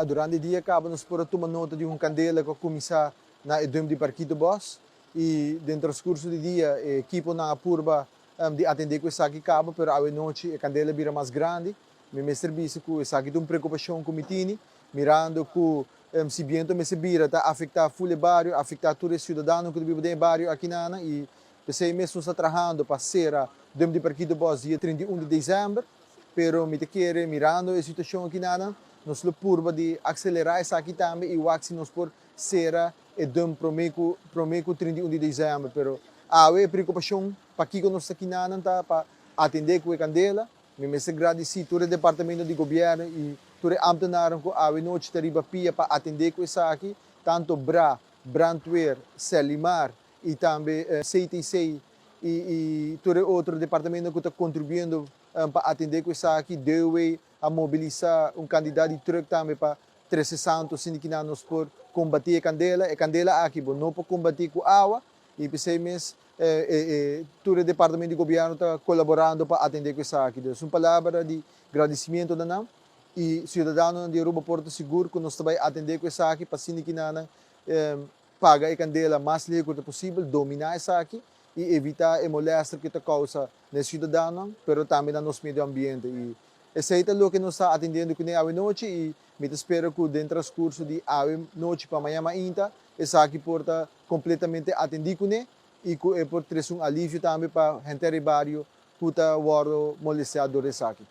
Durante dia kaba nos por a tuma nota di un kandela ku a kuminsá na e dump di Parkietenbos i den transkurso di dia e ekiponan a purba di atendé ku esaki kaba, pero awe nochi e kandela a bira mas grandi. Mi mester bisa ku esaki ta un preokupashon ku mi tini, mirando ku si biento mester bira ta afektá ful e bario, afektá tur e siudadano ku ta biba den e bario akinana i p'esei mes nos ta trahando pa sera dump di Parkietenbos dia 31 di desèmber. Pero mi ta kere mirando e situashon akinana nos lo purba di akselerá esaki tambe i wak si nos por sera e dump promé ku 31 di desèmber. Pero awe e preokupashon pakiko nos ta akinanan ta pa atendé ku e kandela. Mi mester gradisí tur e departamento di gobièrnu i tur e ambtenaren ku awe nochi ta riba pia pa atendé ku esaki, tantu BRA, Brandweer, Serlimar i tambe CTC i tur e otro departamento ku ta kontribuyendo pa atendé ku esaki. DOW a mobilisá un kantidat di trùk tambe pa trese santu asina ku nos por kombatí e kandela. E kandela aki bo no por kombatí ku awa i p'esei mes tur e departamento di gobièrnu ta kolaborando pa atendé ku esaki. Dus un palabra di gradisimentu na nan i siudadanonan di Aruba por ta sigur ku nos ta bai atendé ku esaki pa asina ku nan paga e kandela mas lihé ku ta posibel, dominá esaki i evitá e molèster ku ta kousa na siudadanonan, pero tambe na nos medio ambiente. I esei ta loke nos ta atendiendo kuné awe nochi i mi ta spera ku den transkurso di awe nochi pa mañana mainta esaki por ta kompletamente atendí kuné i ku e por trese un alivio tambe pa henter e bario ku ta wòrdu molestiá dor esaki.